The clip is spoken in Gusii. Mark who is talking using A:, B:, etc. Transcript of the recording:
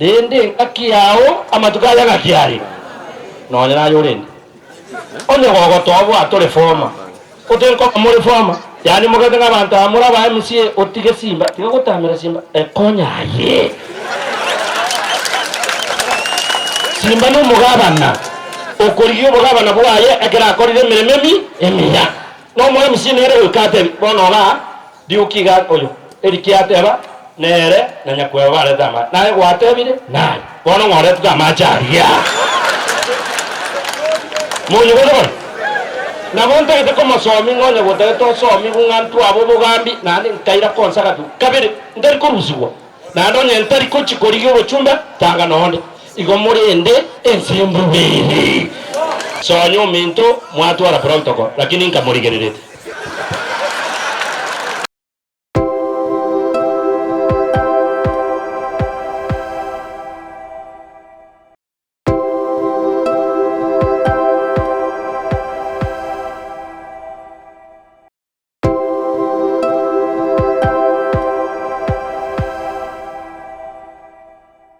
A: Rende engaki yao amatuko aya ng'aki are? Nonya naye orende. Onye gogotoa bwate ore former, ote nkoba more former, yaani mogete ng'a abanto aba more aba MCA otige simba, tiga gotamera simba, ekonya aye. Simba nomogabana, okorigia obogabana bwaye ekero akorire emeremo emi emiya. Nomo MC nere goika atebi, bono igaa, Rioki iga oyo, eriki ateba, Nere na nyakweba barete amache. Naye gwatebire, Naye. Bono ng'oretete amache aria. Monyigwete bono? Nabo ntagete komosomia ng'a onye gotagete osomigwe ng'a ntwabe obogambi, naende nkaira konsa gatu kabere, ntari korusigwa, naende onye ntari gochia korigia obochumbe, tanga nonde. Igo morende ense embube ere. Sonya ominto, mwatwara protocol, lakini nkamorigererete.